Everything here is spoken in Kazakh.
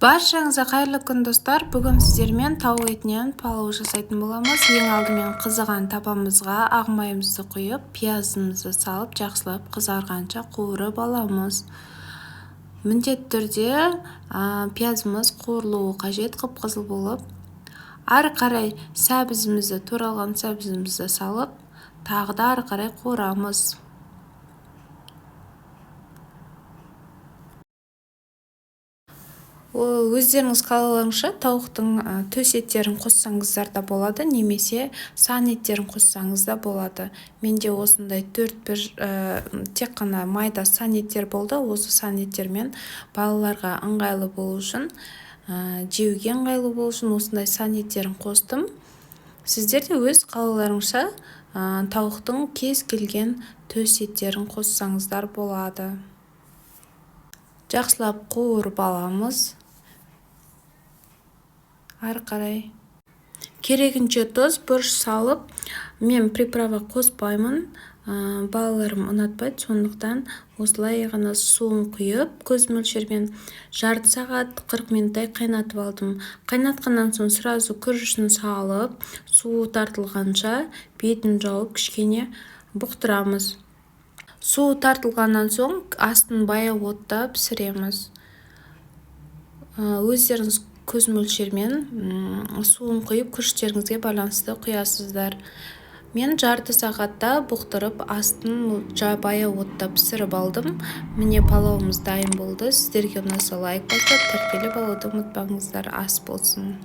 Баршаңызға қайырлы күн, достар! Бүгін сіздермен тауық етінен палау жасайтын боламыз. Ең алдымен қызыған табамызға ақ майымызды құйып, пиязымызды салып, жақсылап қызарғанша қуырып аламыз. Міндетті түрде пиязымыз қуырылуы қажет, қып-қызыл болып. Ары қарай сәбізімізді, туралған сәбізімізді салып, тағы да ары қарай қуырамыз. Өздеріңіз қалауларыңызша тауықтың төс еттерін қоссаңыздар да болады немесе сан еттерін қоссаңыз да болады. Менде осындай төрт бір тек қана майда сан еттер болды. Осы сан еттермен балаларға ыңғайлы болу үшін, жеуге ыңғайлы болу үшін осындай сан еттерін қостым. Сіздер де өз қалауларыңызша тауықтың кез келген төс еттерін қоссаңыздар болады. Жақсылап қуырып аламыз. Ары қарай керегінше тұз, бұрыш салып, мен приправа қоспаймын, балаларым ұнатпайды, сондықтан осылай ғана суын құйып, көз мөлшермен жарты сағат 40 минуттай қайнатып алдым. Қайнатқаннан соң сразу күрішін салып, суы тартылғанша бетін жауып кішкене бұқтырамыз. Суы тартылғаннан соң астын баяу отта пісіреміз. Өздеріңіз көз мөлшермен суын құйып, күріштеріңізге байланысты құясыздар. Мен жарты сағатта бұқтырып, астын баяу отта пісіріп алдым. Міне, палауымыз дайын болды. Сіздерге ұнаса, лайк басып, тіркеліп алуды ұмытпаңыздар. Ас болсын!